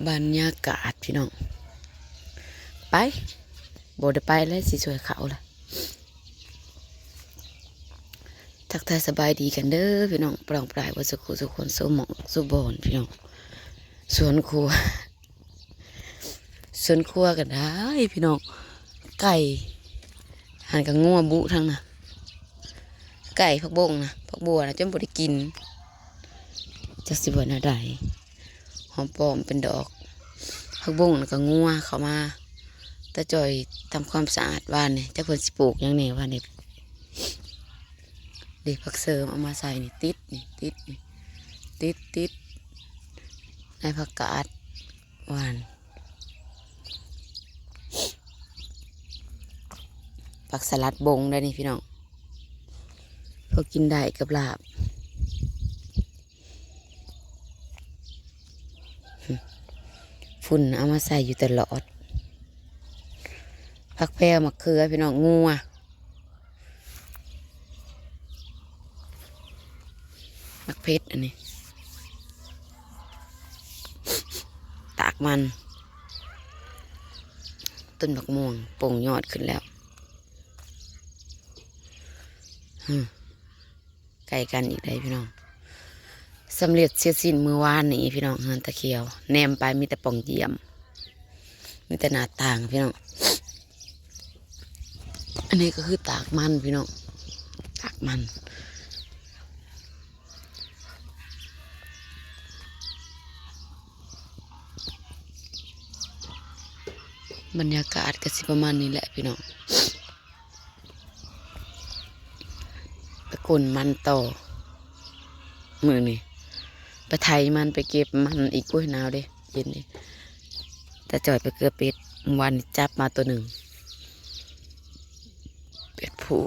ບັນຍາກາດພີ່ນ້ອງ ໄປ ບໍ່ໄດ້ໄປແລ້ວ ຊິຊ່ວຍເຂົາລະ. ທັກທາຍສະບາຍດີກັນເດີພີ່ນ້ອງ ປອງປາຍເບິດສູ່ຄູ່ສູ່ຄົນ ສູ່ໝ່ອງສູ່ບ່ອນພີ່ນ້ອງ. ສວນຄົວ ສວນຄົວກໍໄດ້ພີ່ນ້ອງ ໄກ່ຫັ້ນກໍງົວບຸທັງນະ ໄກ່ ຜັກບົ້ງນະ ຜັກບົວນະ ຈົນບໍ່ໄດ້ກິນ ຈັກຊິວ່າແນວໃດ. ຫອມປ້ອມເປັນດອກ ຜັກບົ້ງ ແລ້ວກໍງົວເຂົ້າມາ. ຕາຈ່ອຍທຳຄວາມສະອາດວານນີ້ ຈັກເພິ່ນຊິປູກຫຍັງແດ່ວານນີ້. ເດ ຜັກເສີມເອົາມາໃສ່ນີ້ ຕິດນີ້ ຕິດນີ້ ຕິດ ຕິດ ໃນຜັກກາດວານ. ຜັກສະຫຼັດບົງໄດ໋ນີ້ພີ່ນ້ອງ ພໍກິນໄດ້ກັບລາບ. ຝຸ່ນເອົາມາໃສ່ຢູ່ຕະຫຼອດ. ຜັກແພວ ໝາກເຂືອພີ່ນ້ອງ ງົວ ໝາກເຜັດອັນນີ້ ຕາກມັນ ຕົ້ນໝາກມ່ວງໂປ່ງຍອດຂຶ້ນແລ້ວ. ຮຶ ໃກ້ກັນອີກໄດ໋ພີ່ນ້ອງ. ສຳເລັດເສັດສິ້ນມື້ວານນີ້ພີ່ນ້ອງ ເຮືອນຕາຂຽວ ແນມໄປມີແຕ່ປ່ອງຢ້ຽມ ມີແຕ່ໜ້າຕ່າງພີ່ນ້ອງ. ອັນນີ້ກໍຄືຕາກມັນພີ່ນ້ອງ ຕາກມັນ. ບັນຍາກາດກໍຊິປະມານນີ້ແຫຼະພີ່ນ້ອງ. ໄປກົນມັນຕໍ່ມື້ນີ້ ໄປໄຖມັນ ໄປເກັບມັນອີກ. ໂອ້ຍ ໜາວເດ້ ເຢັນເດ້. ຕາຈ່ອຍໄປເກືອເປັດ ມື້ວານນີ້ຈັບມາໂຕໜຶ່ງ ເປັດຜູ້.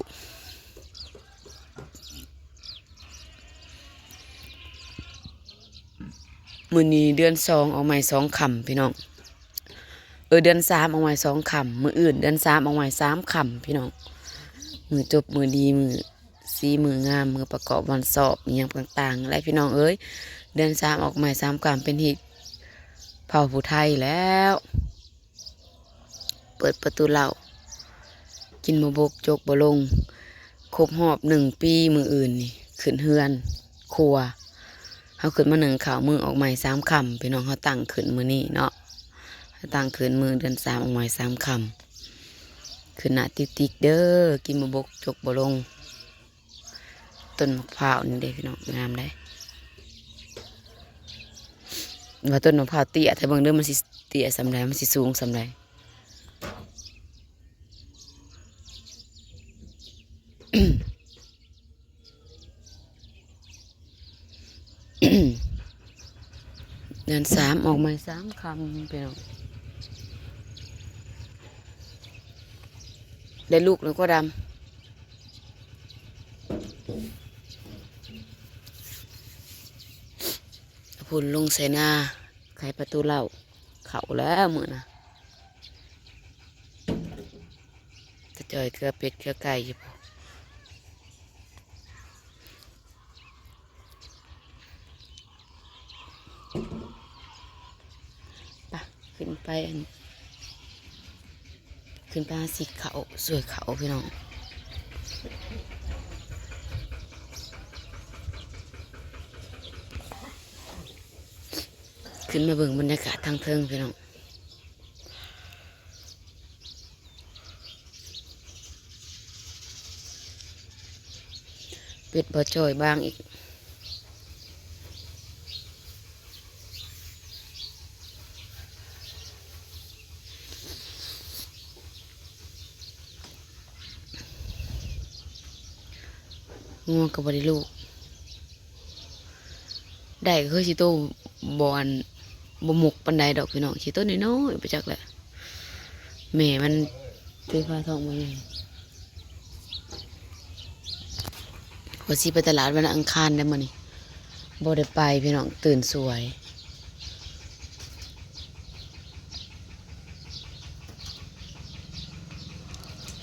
ມື້ນີ້ເດືອນສອງອອກໃໝ່ສອງຄ່ຳພີ່ນ້ອງ ເອີ ເດືອນສາມອອກໃໝ່ສອງຄ່ຳ ມື້ອື່ນເດືອນສາມອອກໃໝ່ສາມຄ່ຳພີ່ນ້ອງ. ມື້ຈົບ ມື້ດີ ມື້ສີ ມື້ງາມ ມື້ປະກອບວັນສອບ ອີ່ຫຍັງຕ່າງໆ ແຫຼະພີ່ນ້ອງເອີຍ. ເດືອນສາມອອກໃໝ່ສາມຄ່ຳ ເປັນຮີດເຜົ່າຜູ້ໄທແລ້ວ. ເປີດປະຕູເລົ້າ ກິນບໍ່ບົກຈົກບໍ່ລົງ ຄົບຮອບໜຶ່ງປີມື້ອື່ນນີ້ ຂຶ້ນເຮືອນຄົວ. ເຮົາຂຶ້ນມາໜຶ້ງເຂົ້າມື້ອອກໃໝ່ສາມຄ່ຳ ພີ່ນ້ອງ ເຮົາຕັ້ງຂຶ້ນມື້ນີ້ເນາະ ເຮົາຕັ້ງຂຶ້ນມື້ເດືອນສາມອອກໃໝ່ສາມຄ່ຳ ຂຶ້ນໜ້າຕິກໆເດີ ກິນບໍ່ບົກຈົກບໍ່ລົງ. ຕົ້ນໝາກພ້າວນີ້ເດ້ພີ່ນ້ອງ ງາມເດ້. ວ່າຕົ້ນໝາກພ້າວເຕ້ຍ ຖ້າເບິ່ງເດີ ມັນຊິເຕ້ຍສ່ຳໃດ ມັນຊິສູງສ່ຳໃດ. ເດືອນສາມອອກໃໝ່ສາມຄ່ຳພີ່ນ້ອງ ໄດ້ລູກແລ້ວກໍດຳ. ພຸ້ນລົງໃສ່ນາ ໄຂປະຕູເລົ້າ ເຂົ້າແລ້ວມື້ນະ. ຕາຈ່ອຍເກືອເປັດເກືອໄກ່ຢູ່ພຸ້ນ. ໄປ ຂຶ້ນໄປ ອັນ ຂຶ້ນໄປຫາຊິເຂົ້າ ຊ່ວຍເຂົ້າພີ່ນ້ອງ. ຂຶ້ນມາເບິ່ງບັນຍາກາດທາງເທິງພີ່ນ້ອງ. ເປັດບໍ່ຈ່ອຍບາງອີກ. ງົວກໍບໍ່ໄດ້ລູກ. ໄດ້ກໍຄືຊິໂຕບໍ່ ອັນ ບໍ່ໝົກປານໃດດອກພີ່ນ້ອງ ຊິໂຕນ້ອຍໆ ໄປຈັກແຫຼະ. ແມ່ມັນເຕະພາທ້ອງບໍ່ໃຫຍ່. ວ່າຊິໄປຕະຫຼາດວັນອັງຄານໄດ໋ມື້ນີ້ ບໍ່ໄດ້ໄປພີ່ນ້ອງ ຕື່ນສວຍ.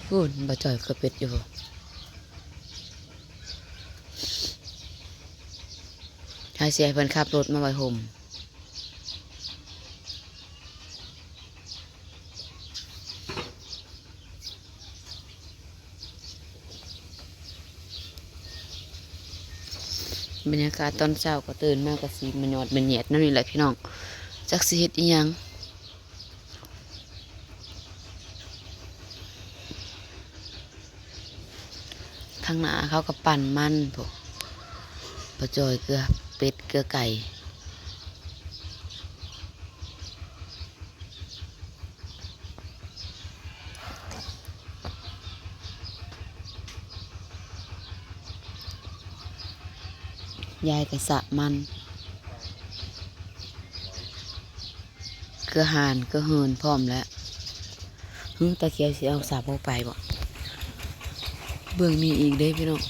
ພຸ້ນ ບໍ່ຈ່ອຍກໍເປັດຢູ່. ໃຫ້ເສຍເພິ່ນຂັບລົດມາໄວ້ຮົ່ມ. ບັນຍາກາດຕອນເຊົ້າກໍຕື່ນມາກໍຊິມາຍອດມາແຍດແນວນີ້ແຫຼະພີ່ນ້ອງ ຈັກຊິເຮັດອີ່ຫຍັງ. ທາງໜ້າເຂົາກໍປັ່ນມັນພຸ້ນ ປາຈ່ອຍເກືອເປັດເກືອໄກ່. ຍາຍກະສະມັນ ເກືອຫ່ານເກືອເຫີນພ້ອມແລ້ວ. ຫື ຕາຂຽວຊິເອົາສາໂພໄປບໍ່? ເບິ່ງນີ້ອີກເດ້ພີ່ນ້ອງ.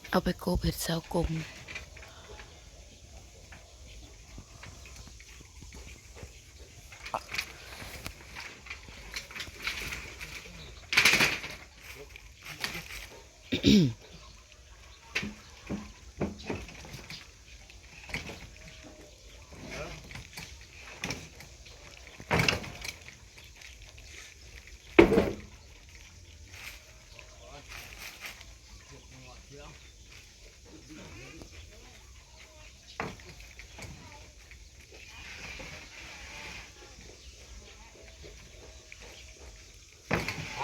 ເອົາໄປກົບເຮັດເສົາກົງ.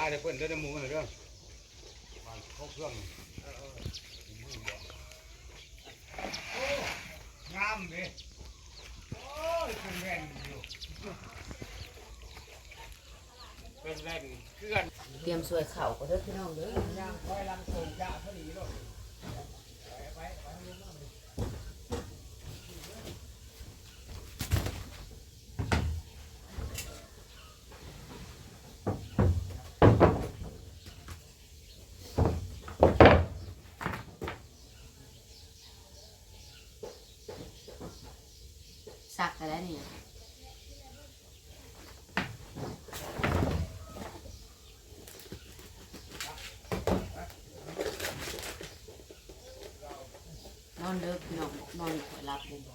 ພາໄດ້ເພິ່ນເດີ ນຳໝູ່ເດີ ບ້ານເຂົາເຄື່ອງ. ເອີ ເອີ ໂອ້ ງາມເດ້. ໂອ້ຍ ເປັນແວ່ນຢູ່ ເປັນແວ່ນເຄື່ອງ. ຕຽມຊ່ວຍເຂົ້າກໍເດີພີ່ນ້ອງເດີ ຍ່າງຄອຍຫຼັງໂສງຈາພໍດີໂລດ. ສັກກະໄດ້ນີ້ ນອນເດີພີ່ນ້ອງ ນອນຂ້ອຍຫຼັບເດ້. ເ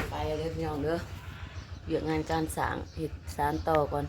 ໄປເດີພີ່ນ້ອງເດີ ວຽກງານການສ້າງ ເຮັດສານຕໍ່ກ່ອນ.